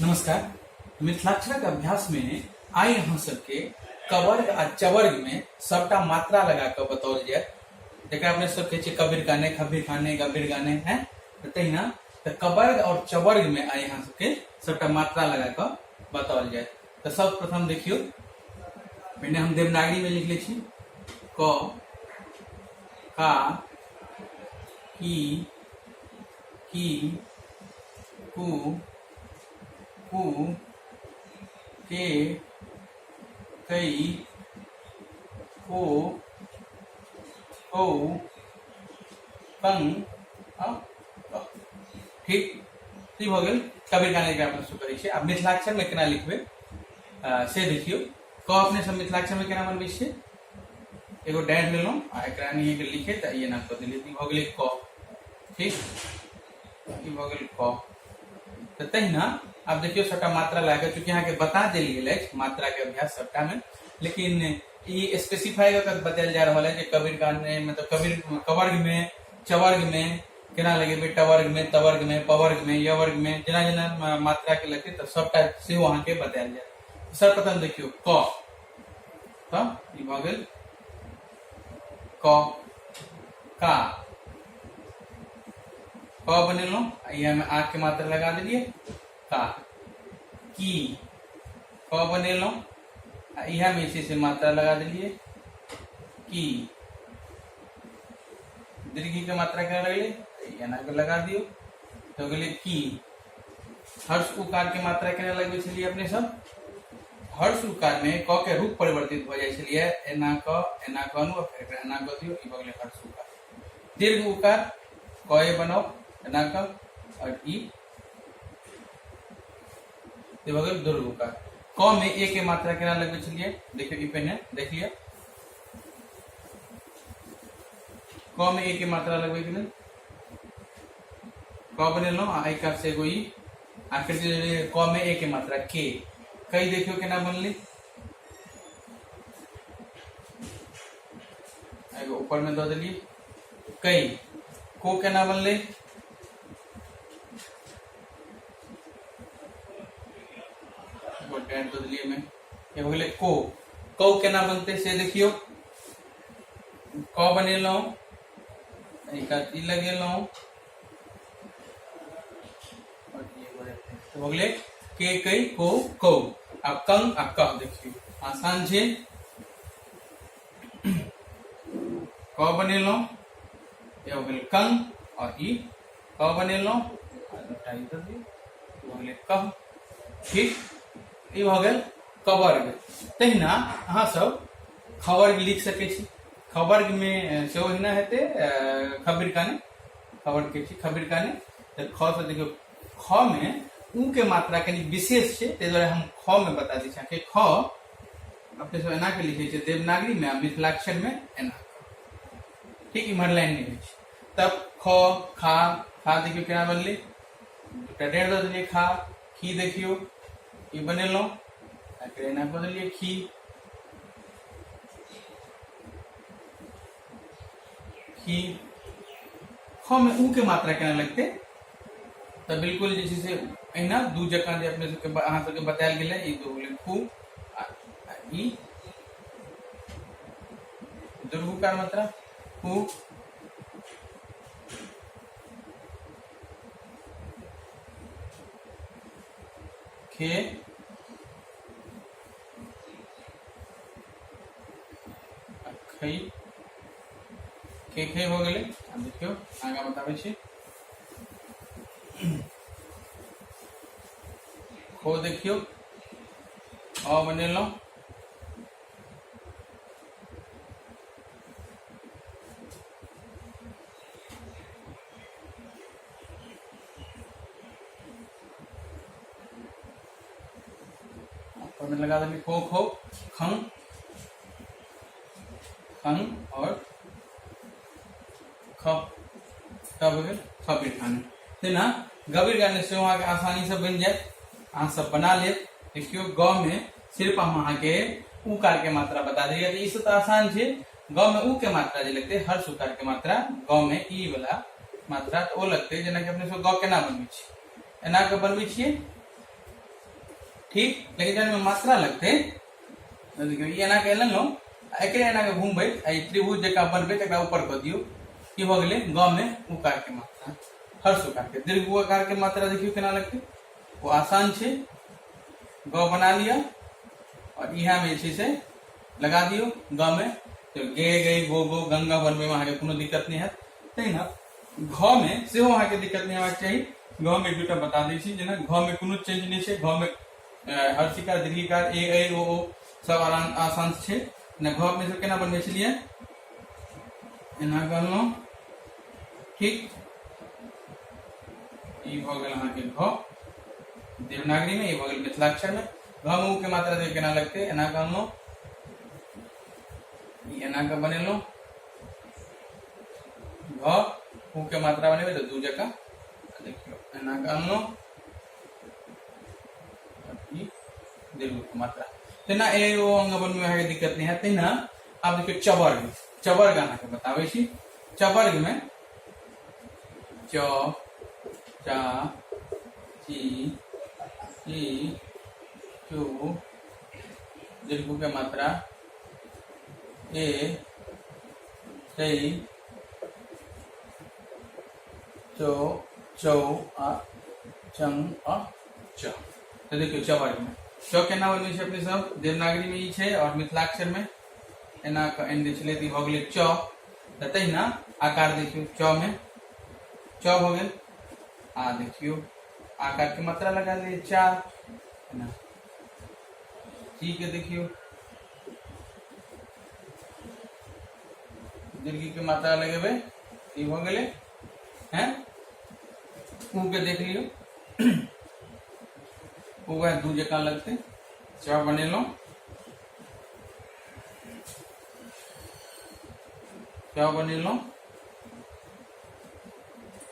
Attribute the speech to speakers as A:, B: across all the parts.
A: नमस्कार। मिथिलाक्षरक अभ्यास में आइ अहाँ सबके कवर्ग आ चवर्ग में सबटा मात्रा लगा कऽ बताओल जायत, जकरा अपने सब कहै छियै कबीर गाने, खबीर खाने, गंभीर गाने, हैं तऽ तहिना तऽ कवर्ग और चवर्ग में आइ अहाँ सबके सबटा मात्रा लगा कऽ बताओल जायत। तऽ सर्वप्रथम देखियौ, पहिने हम देवनागरी में लिख लै छी क, का, की, की, कु, कु, के, कई, को, कौ, कं आ क। ठीक, ई भऽ गेल कबीर गाने के अपने सब करै छियै। आब मिथिलाक्षर में केना लिखबै से देखियौ। क अपने सब मिथिलाक्षर में केना बनबै छियै, एगो डाँढ़ि लेलहुँ आ एकरा एनाहिए के लिखे तऽ ई एना कऽ देलियै, ई भऽ गेलै क। ठीक, ई भऽ गेल क। तऽ तहिना आब देखियौ सबटा मात्रा लगा कऽ, चूँकि अहाँके बता देल गेल अछि मात्रा के अभ्यास सबटा में, लेकिन ई स्पेसिफाई कऽ के बतायल जा रहल है जे कबीर गाने मतलब कबीर कवर्ग में चवर्ग में केना लगेबै, टवर्ग में, तवर्ग में, पवर्ग में, यवर्ग में, जेना जेना मात्रा के लगतै तऽ सबटा सेहो अहाँके बतायल जायत। सर्वप्रथम देखियौ क, तऽ ई भऽ गेल क, का, क बनेलहुँ, इएहमे आ के मात्रा लगा देलियै का, की, क बनेलहुँ आ इएहमे जे छै से मात्रा लगा देलियै की, दीर्घी के मात्रा केना लगलै एना के लगा दियौ तऽ गेलै की। हर्ष उकार के मात्रा केना लगबै छलियै अपने सब, हर्ष उकार में क के रूप परिवर्तित भऽ जाइ छलियै, एना क एना क अनु फेर एकरा एना कऽ दियौ, ई भऽ गेलै हर्ष उकार। दीर्घ उकार क ए बनाउ एना क और ई भऽ गेल दीर्घ उकार। क में ए के मात्रा केना लगबै छलियै, देखियौ ई पहिने देख लिअ, क में ए के मात्रा लगबै के लेल क बनेलहुँ आ एहि कात से एगो ई आकृति क में ए के मात्रा के, कई देखियौ केना बनलै, एगो ऊपर में दऽ देलियै कई, को केना बनलै, एगो डैश दऽ देलियै एहिमे, एगो गेलै को, कौ केना बनतै से देखियौ, क बनेलहुँ एहि कात ई लगेलहुँ भऽ गेलै के कई को कौ। आब कंग आ कह देखियौ आसान छै, क बनेलहुँ एगो गेल कंग और ई क बनेलहुँ आ दूटा ई दऽ दियौ भऽ गेलै कह। ठीक, ई भऽ गेल कवर्ग। तहिना अहाँ सब खवर्ग लिख सकै छी, खवर्ग में सेहो एहिना हेतै, खबीर काने खबर के छी खबीर काने, तऽ ख से देखियौ ख में उ के मात्रा कनि विशेष छै, ताहि दुआरे हम ख में बता दै छी अहाँके। ख अपने सब एना के लिखै छियै देवनागरी में आ मिथिलाक्षर में एना, ठीक, इम्हर लाइन नहि होइ छै। तब ख खा, खा देखियौ केना बनलै, दूटा डेढ़ दऽ देलियै खा, खी देखियौ ई बनेलहुँ आ फेर एना कऽ देलियै खी, खी। ख में उ के मात्रा केना लगतै, तऽ बिल्कुल जे छै से एहिना दू जकाँ जे अपने सबके अहाँ सबके बतायल गेलै, ई दू गेलै खू आ ई दुर्गुकार मात्रा खू, खे, खै, खे खे भऽ गेलै। आब देखियौ आगाँ बताबै छी, खो देखियौ अ बनेलहुँ, ऊपर में लगा देलियै खो खो खंग खंग और ख, तब हो गेल खबीर खाने। तेना गबीर गाने सेहो अहाँके आसानीसँ बनि जायत, अहाँ सब बना लेब। देखियौ ग में सिर्फ हम अहाँके उ कार के मात्रा बता देलियै, तऽ ई सब तऽ आसान छै। ग में उ के मात्रा जे लगतै, हर उकार के मात्रा ग में ई वाला मात्रा तऽ ओ लगतै। जेनाकि अपने सब ग केना बनबै छियै, एना के बनबै छियै, ठीक, लेकिन जहन एहिमे मात्रा लगतै, देखियौ ई एना के लेलहुँ, एकरे एना के घुमबैत आ ई त्रिभुज जकाँ बनबैत एकरा ऊपर कऽ दियौ, की भऽ गेलै? ग मे उकार के मात्रा, हर्ष उकार के। दीर्घ उकार के मात्रा देखियौ केना लगतै, ओ आसान छै। ग बना लिअ और इएह मे जे छै से लगा दियौ ग मे, तऽ गे गे गो गो गंगा बनबै मे अहाँके कोनो दिक्कत नहि हैत। तहिना घ मे सेहो अहाँके दिक्कत नहि हेबाक चाही। घ मे एक दूटा बता दै छी, जेना घ मे कोनो चेंज नहि छै, घ मे हर्षिकार दीर्घिकार ए ऐ ओ ओ सब आराम आसान छै। जेना घ मे सब केना बनबै छलियै, एना कहलहुँ, ठीक, ई भऽ गेल अहाँके घ देवनागरी मे, ई भऽ गेल मिथिलाक्षर मे। घ मे उ के मात्रा दे केना लगतै, एना कहलहुँ, ई एना के बनेलहुँ घ, उ के मात्रा बनेबै तऽ दू जकाँ देखियौ एना के अनलहुँ, ई दीर्घ के मात्रा। तेना ए ओ अंग बनबै अहाँके दिक्कत नहि हैत। तहिना आब देखियौ चवर्ग, चवर्ग अहाँके बताबै छी। चवर्ग मे च चा ची ची चू दीर्घ के मात्रा ए चै चौ चौ आ चंग आ च। तऽ देखियौ चवर्ग मे च केना बनबै छै अपने सब, देवनागरी मे ई छै और मिथिलाक्षर मे एना कऽ आनि दै छलै तऽ ई भऽ गेलै च। तऽ तहिना आकार देखियौ च मे च भऽ गेल, आ देखियौ आकार के मात्रा लगा लियै चा, एना ची के देखियौ दीर्घी के मात्रा लगेबै ई भऽ गेलै। हैं ऊ के देख लियौ, ऊ वएह दू जकाँ लगतै। च बनेलहुँ, च बनेलहुँ,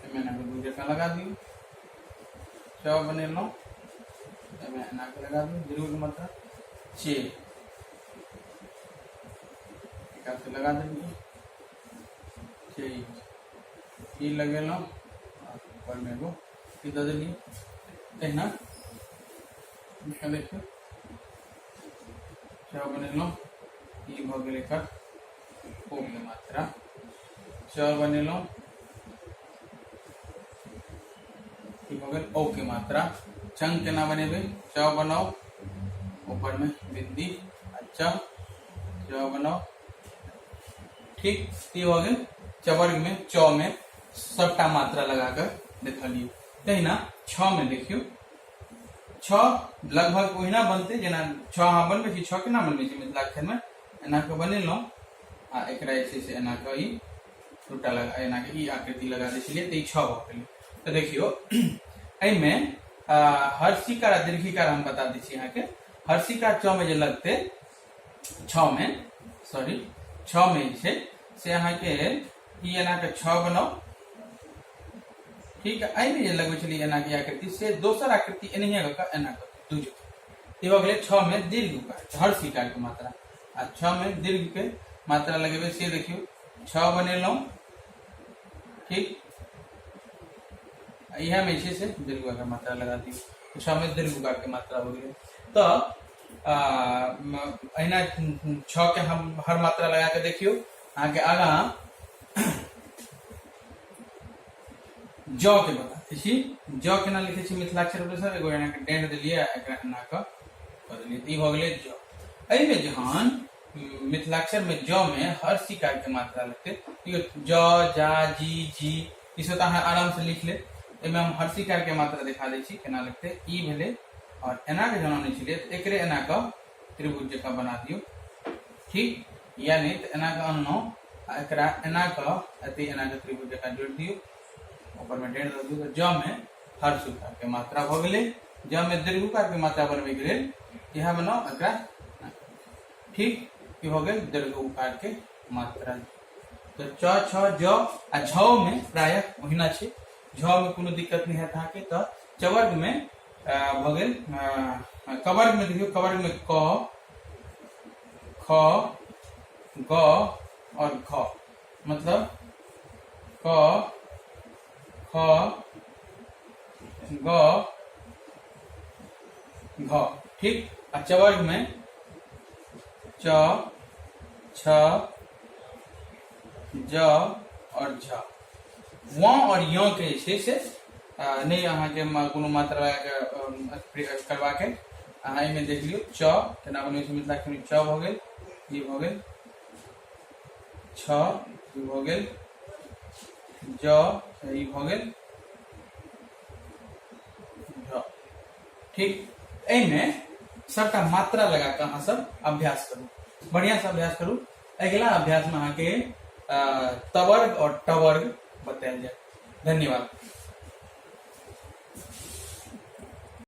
A: एहिमे एना कऽ दू जकाँ लगा दियौ। च बनेलहुँ, एहिमे एना कऽ लगा दियौ दीर्घ के मात्रा चे, एकरा से लगा देलियै चे, ई लगेलहुँ ऊपरमे एगो ई दऽ देलियै। तहिना देखियौ च बनेलहुँ, ई भऽ गेल एकर ओ के मात्रा। च बनेलहुँ, ई भऽ गेल ओ के मात्रा। चंग केना बनेबै, च बनाउ ऊपर में बिंदी आ च, च बनाउ, ठीक, ई भऽ गेल चवर्ग में च में सबटा मात्रा लगा कऽ देखलियै। तहिना छ में देखियौ, छ लगभग ओहिना बनतै जेना छ अहाँ बनबै छी। छ केना बनबै छी मिथिलाक्षर मे, एना कऽ बनेलहुँ आ एकरा जे छै से एना कऽ ई दूटा लगा एना कऽ ई आकृति लगा दै छलियै तऽ ई छ भऽ गेलै। तऽ देखियौ एहिमे हर्षिकार आ दीर्घिकार हम बता दै छी अहाँके। हर्षिकार च मे जे लगतै छ मे, सॉरी छ मे जे छै से अहाँके ई एना कऽ छ बनाउ, ठीक है। एहिमे जे लगबै छलियै एना के आकृति से दोसर आकृति एनाहिए कऽ कऽ एना कऽ दू जगह ई भऽ गेलै। छ मे दीर्घ उकार हर्षिकार के मात्रा आ छ मे दीर्घ के मात्रा लगेबै से देखियौ छ बनेलहुँ, ठीक, इएह मे छै से दीर्घ के मात्रा लगा दियौ, छ मे दीर्घ उकार के मात्रा हो गेलै। तऽ एहिना छ के हम हर मात्रा लगा के देखियौ अहाँके। आगाँ ज के बता दै छी, ज केना लिखै छी मिथिलाक्षर पर सर, एगो एना के डेंट देलियै आ एकरा एना कऽ कऽ देलियै, ई भऽ गेलै ज। एहिमे जहन मिथिलाक्षर में ज में हर शिकार के मात्रा लगतै, देखियौ ज जा जी जी ई सब तऽ अहाँ आराम से लिख लेब। एहिमे हम हर शिकार के मात्रा देखा दै छी केना लगतै। ई भेलै और एना के जहन आनै छलियै तऽ एकरे एना कऽ त्रिभुज जकाँ बना दियौ, ठीक, या नहि तऽ एना कऽ अनलहुँ आ एकरा एना कऽ एते एना कऽ त्रिभुज जकाँ जोड़ि दियौ, ऊपरमे डेढ़ दऽ दियौ। तऽ ज मे हर्ष उकार के मात्रा भऽ गेलै। ज मे दीर्घ उकार के मात्रा बनबैके लेल इएह बनाउ एकरा, ठीक, ई भऽ गेल दीर्घ उकार के मात्रा। तऽ च छ ज आ झ मे प्रायः ओहिना छै, झ मे कोनो दिक्कत नहि हैत अहाँके। तऽ चवर्ग मे भऽ गेल, कवर्ग मे देखियौ, कवर्ग मे क ख ग और घ, मतलब क ख ग घ, ठीक। आ चवर्ग में च, छ, ज और झ। व और य के जे छै से नहि अहाँके कोनो मात्रा लगा के करबाक है। अहाँ एहिमे देख लियौ च केना बनबै छै मिथिलाक्षर में। च भऽ गेल, ई भऽ गेल छ, ई भऽ गेल ज, ई भऽ गेल झ, ठीक। एहिमे सबटा मात्रा लगा कऽ अहाँ सब अभ्यास करू, बढ़िया से अभ्यास करू। अगिला अभ्यास में अहाँके तवर्ग और टवर्ग बतायल जायत। धन्यवाद।